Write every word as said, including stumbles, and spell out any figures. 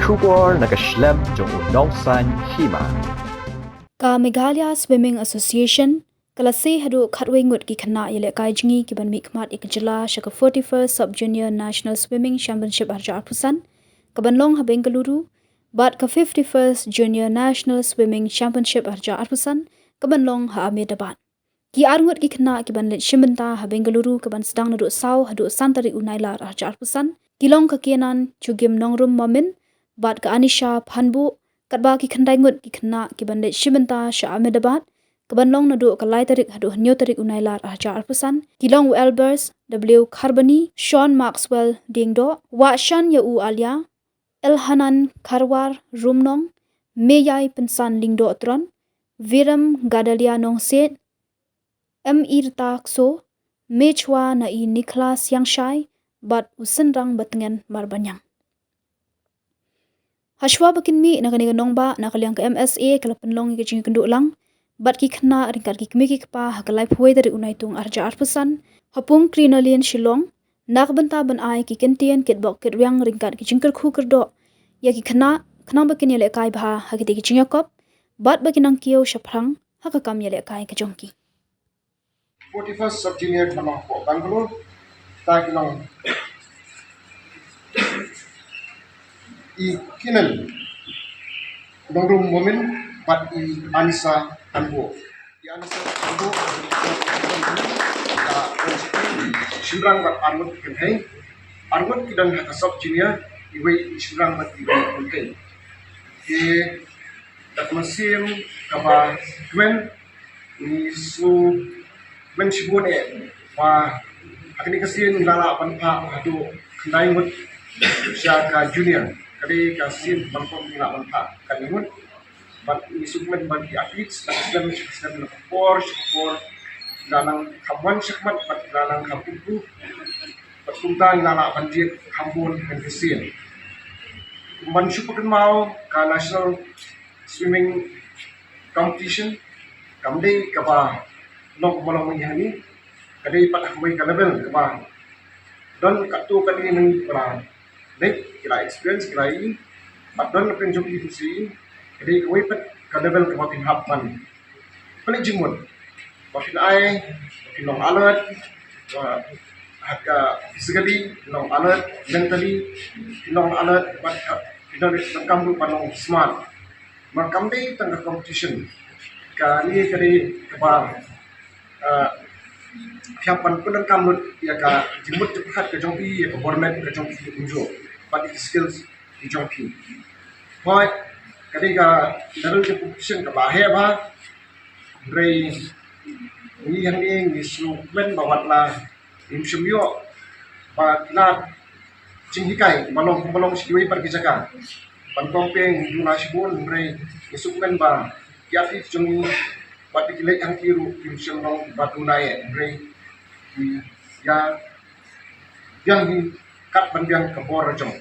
Khubor na ka shlem jong u nongsan hima. Ka Meghalaya Swimming Association ka la sei haduh khatwei ngut ki khynnah ïalehkai jngi ki ban mihkhmat ïa ka jylla sha ka forty-first Sub Junior National Swimming Championship arhajar arphew san ka ban long ha Bengaluru, bad ka fifty-first Junior National Swimming Championship arhajar arphew san ka ban long ha Ahmedabad. Ki arngut ki khynnah ki ban leit shim bynta ha Bengaluru ka ban sdang naduh saw haduh san tarik u Nailar arhajar arphew san ki long ka Kenan Chugim Nongrum Momin bad ka Anisha Phanbuh, katba ki khyndai ngut ki khynnah ki ban leit shim bynta sha Ahmedabad ka ban long naduh ka lai tarik haduh hynñiew tarik u Nailar arhajar arphew san ki long u Elbers W Kharbani, Sean Maxwell Diengdoh, Wahshan ïa u Alia, Elhanan Kharwar Rumnong, Meyai Pynsan Lyngdoh Tron, Viram Gadalia Nongsiej, M Irta Kso, Mechwa na i Nicholas Yangshai bad u Synrang Batngen Marbaniang. Hashwa ba kin mih na kane ka nongbah, na ka liang ka M S A ka la pynlong ïa ka jingïakynduh lang bad ki khynnah ryngkat ki kmie ki kpa ha ka laiphew wei tarik u Naitung arhajar arphew san ha Pung Crinoline Shillong, na ka bynta ban ai ki kyntien kitbok kitrwiang ryngkat ki jingkyrkhu kyrdoh ïa ki khynnah khnang ba kin ïalehkai bha ha kitei ki jingïakop bad ba kin nang kiew shaphrang ha ka kam ïalehkai ka jong ki. Forty-first Sub Junior ka long hapoh Bangalore. Ta ki long i Kenan Nongrum Momin bad i Anisa Phanbuh. I Anisa Phanbuh, shynrang bad arngut ki kynthei. Arngut ki don ha ka Sub Junior, iwei i shynrang bad iwei i kynthei. Ki da ka mynsiem kaba kmen, ngi sngewkmen shibun eh ba ha kane ka sien ngi la lah ban phah haduh khyndai ngut sha ka junior. Ka dei ka sien ba nyngkong ngi lah ban phah khyndai ngut. Bad ngi sngewkmen ba ki athletes na ka snem sha ka snem, na ka por sha ka por, la nang kham wan shakhmat bad la nang kham improve. Bad kumta ngi la lah ban jied kham bun ha kane ka sien. Ban shu pynkynmaw, ka National Swimming Competition kam dei kaba long kumba long mynta hangne. Ka dei pat ha kawei ka level kaba don katto katne na ngi kiba la leit, ki la experience, ki la ïohi. Bad don la pynjop ïa ki, ka dei kawei pat ka level kaba phin hap ban pynleit jingmut, ba phin ai, ba phin long alert, ba ha ka physically phin long alert, mentally phin long alert, bad phin long, phin donkam ruh ban long smart. Namar kam dei tang ka competition. Kane ka dei kaba, ah, phi hap ban pyndonkam lut ïa ka jingmut jingpyrkhat ka jong phi, ïa ka bor met ka jong phi kumjuh, bad ïa ki skills ki jong phi. Hooid, ka dei ka level ka competition kaba heh bha. Hynrei ngi hangne ngi sngewkmen ba wat la ngim shym ïoh ba ki la jinghikai ba long, ba long sha kiwei pat ki jaka. Ban kong peng ngi duna shibun, hynrei ngi sngewkmen ba ki athlete jong ngi bad ki leit hangtei ruh kim shym long ba duna eh, hynrei ngi ïa biang hi kat ban biang ka bor jong.